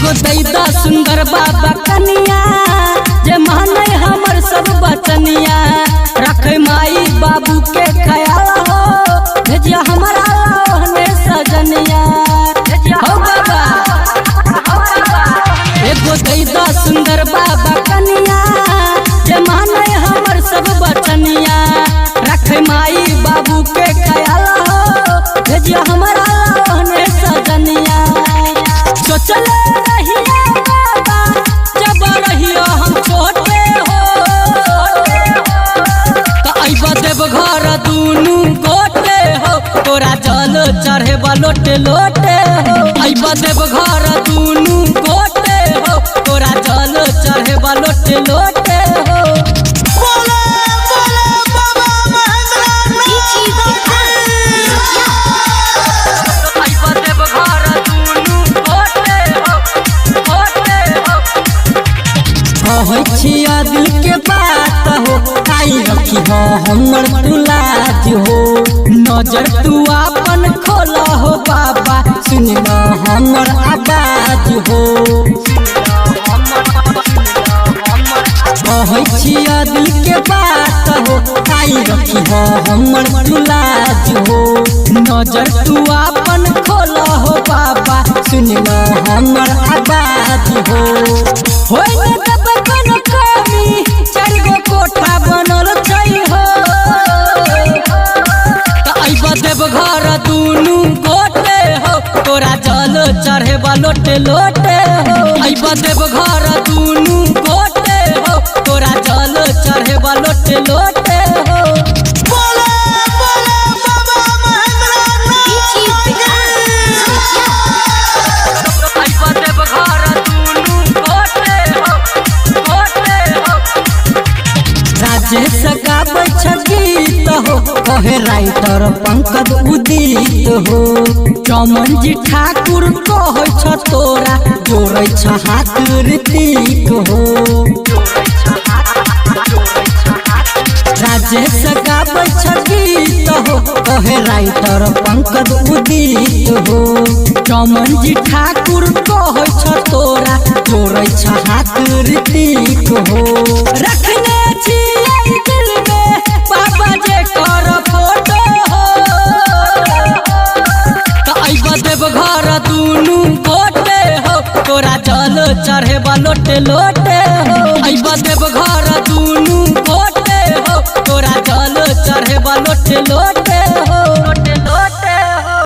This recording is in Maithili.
एगो दैदा सुंदर बाबा कनिया, जे माने हमर सब बचनिया। रखे माई बाबू के ख्याल हो, भेजिया हमारा ओहने सजनिया। हो बाबा एगो दैदा सुंदर बाबा कनिया, जे माने हमर सब बचनिया। रखे माई बाबू के ख्याल हो, भेजिया हमारा ओहने सजनिया। सोचले रहिया बाबा जब रहियो हम छोटे हो, त अइबा देव घर दुनू गोटे हो, तोरा जल चढ़ेबा लोटे लोटे हो। अइबा देव घर दुनू गोटे हो, तोरा जल चढ़ेबा लोटे लोटे हो। बोले बोले बाबा महेंद्र अइबा देव घर दुनू गोटे हो, गोटे हो। कहै छिया दिल के बात हो, काई रखी हो हमर तू लाज हो। नजर तू आपन खोला हो बाबा, सुन लो हमर आवाज हो। कहै छिया दिल के बात हो, काई रखी हो हमर तू लाज हो। नजर तू आपन खोला हो बाबा, सुन लो हमर आवाज हो। होय न तब कोनो कमी, चारि गो कोठा बनल छै हो। त अइबा देव घर दुनू गोटे हो, तोरा जल चढ़ेबा लोटे लोटे हो। अइबा देव घर दुनू गोटे हो, तोरा जल चढ़ेबा लोटे लोटे हो। बोले बोले बाबा महेंद्र अइबा देव घर दुनू गोटे हो, गोटे हो। राजेश गाबै छ गीत हो, कहे राइटर पंकज उदित हो। चमन जी ठाकुर कहै छ तोरा जोड़ै छ हाथ ऋतिक हो। राजेश गाबै छ गीत हो, कहे राइटर पंकज उदित हो। चमन जी ठाकुर कहै छ तोरा जोड़ै छ हाथ ऋतिक हो। रखने छियै दिल में बाबा जे कर फोटो हो, त अइबा देव घर दुनू गोटे हो, तोरा जल चढ़ेबा लोटे लोटे हो। अइबा देव घर दुनू गोटे हो, तोरा जल चढ़ेबा लोटे लोटे।